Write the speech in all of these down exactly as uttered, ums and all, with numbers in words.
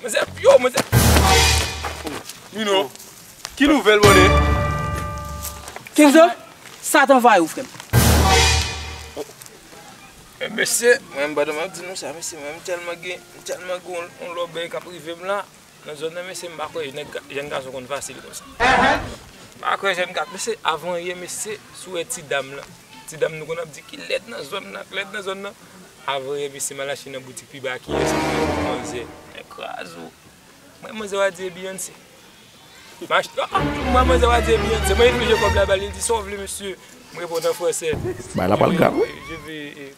Manzè pyo, manzè. Mino, ki nouvèl, bòne? Kenzo, sa t anvayi w, frè m? E mesye, mwen m pa t ap di nou sa, mesye, mwen m tèlman gen, m tèlman gen yon, yon lòbèy k ap rive m la, nan zòn nan, mesye, m pa kwè nèg ga- jèn gason konn fasil konsa. M pa kwè jèn gason, mesye, avan yè, mesye, si w wè ti dam lan, ti dam nou konn ap di ki lèd nan zòn nan, ki lèd nan zòn nan, avan yè, mesye, m al achte nan boutik pi ba, kiyès ki fè manzè, nèg kraze w. Mwen, manzè w a di e Beyoncé. M achte, ah, mwen, manzè w a di e Beyoncé. Mwen, reflechi kòb la ba li, li di, sa w vle, mesye? M reponn an fransè. Bay la pral grav, wi. Je veux, eh,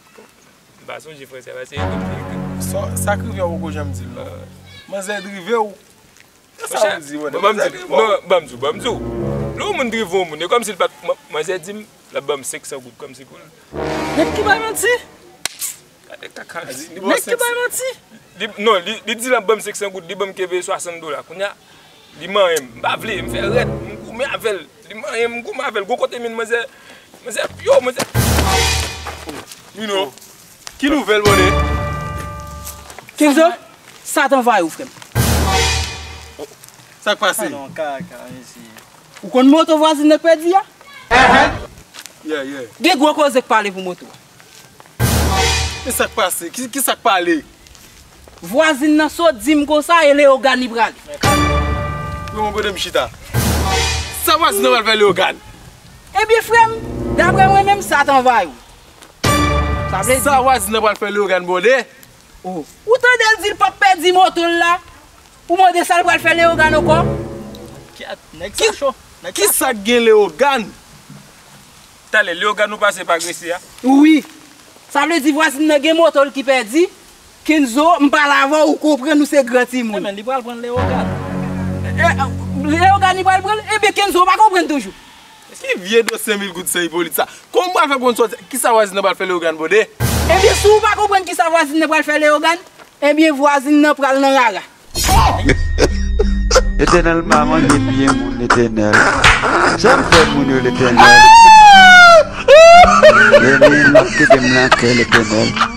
m pa sonje fransè, paske e Beyoncé. Sa, sa k rive w poko janm di l, non. Manzè drive w. Sa w di, mwen, ban m di, non, ban m di w, ban m di w. Lè yon moun drive yon moun, e kòmsi l pa t, man- manzè di m, l ap ban m senk san goud kòmsi pou l. Nèg ki bay manti. Gade kaka. Nèg ki bay manti. Li, non, li, li di l ap ban m senk san goud, li ban m kenbe swasant dola. Kounye a, li manyen m. M pa vle, m fè rèd, m goumen avè l. Li manyen m, m goumen avè l. Gwo kote min manzè, manzè pyo, manzè. Mino, ki nouvèl, bòne? Kenzo, sa t anvayi w, frè m? Sa k pase? Alon kaka, mesye. Ou konn moto vwazin nan k pèdi a? Yeah, yeah. Gen gwo koze k pale pou moto a. E sa k pase? Ki, ki sa k pale? Vwazin nan sot di m konsa e Leyogàn li prale. Yo, mwen kote m chita. Sa vwazin nan pral fè Leyogàn? Ebyen, frè m, daprè mwen menm, sa t anvayi w. Sa vle di sa vwazin nan pral fè Leyogàn, bòne? Oh. Ou tande l di l p ap pèdi moto l la? Ou mande sa l pral fè Leyogàn ankò? Kèt, nèg sa cho. Nèg sa cho. Kisa k gen Leyogàn? Talè, Leyogàn nou pase pa Gresi a? Wi. Sa vle di vwazin nan gen moto l ki pèdi. Kenzo, m pale avè w, ou konprann, ou se gran timoun. Ebyen, li pral pran Leyogàn. E, e, Leyogàn li pral pran l? Ebyen, Kenzo, ou pa konprann toujou. Ki vye dosye mil goud san Ipolit sa? Kòman m pral fè pou konn sòti? Kisa vwazin nan pral fè Leyogàn, bòne? Ebyen, si w pa konprann kisa vwazin nan pral fè Leyogàn, ebyen, vwazin nan pral nan rara. Letènèl pa manje pye moun, Letènèl. Sa m fè moun yo, Letènèl. Ebyen, m ap kite m lakay, Letènèl.